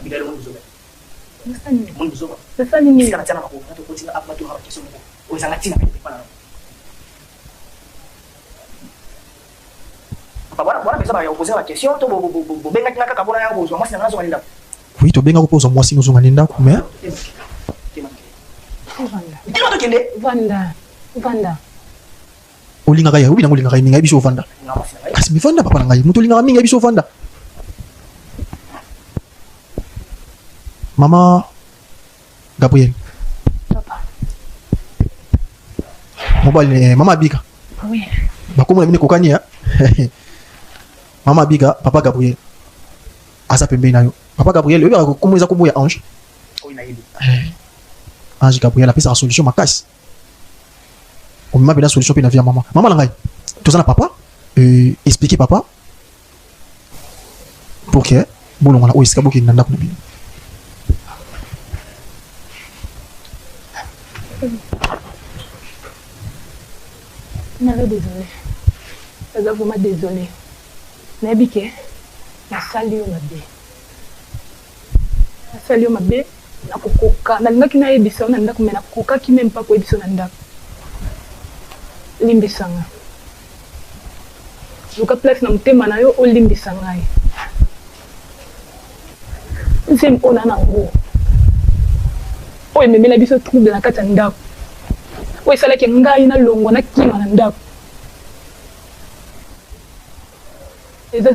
Abigail omoni buzoba. Nasali nini? Omoni buzoba. Nasali nini? Esika natiana makolo na tokoti nga apo batunaka ba question moko oyo ezanga ntina mpe epa na yo. Papa bwana bwana besoin ya koposer ba question to bobengaki nga kaka mpona ya kozwa mwasi na nga nazonga nde ndako. Oui, tobengaki mpo ozwa mwasi nozonga nde ndako mais Vanda. Tino tokende. Vanda. Vanda. Olingaka ye, oyebi nango olingaka ye mingi, ayebi biso ovanda. Kasi mivanda papa na ngai, moto olingaka mingi ayebi biso ovanda. Mama Gabriel. Papa. Mobali eh, mama Abika. Oui. Bakombo na bino ekokani ya. Mama Abika, papa Gabriel. Aza pembeni na yo. Papa Gabriel, oyebaka kombo eza kombo ya ange. Oyo nayebi. Eh. Ange Gabriel apesaka solution makasi. Omema mpenza solution mpe na vie ya mama. Mama na ngai, toza na papa, euh, expliquer papa pour que bolongwana oyo esika bokende na ndako na bino. Naza désolé. Naza vraiment désolé. Nayebi ke nasali yo mabe. Nasali yo mabe nakokoka nalingaki nayebisa yo na ndako mais nakokaki meme pas koyebisa yo na ndako. Limbisa nga. Luka place na motema na yo olimbisa ngai. Zemi oyo na nango oyo ememela biso trouble na kati ya ndako oyo esalaki ngai nalongwa nakima na ndako.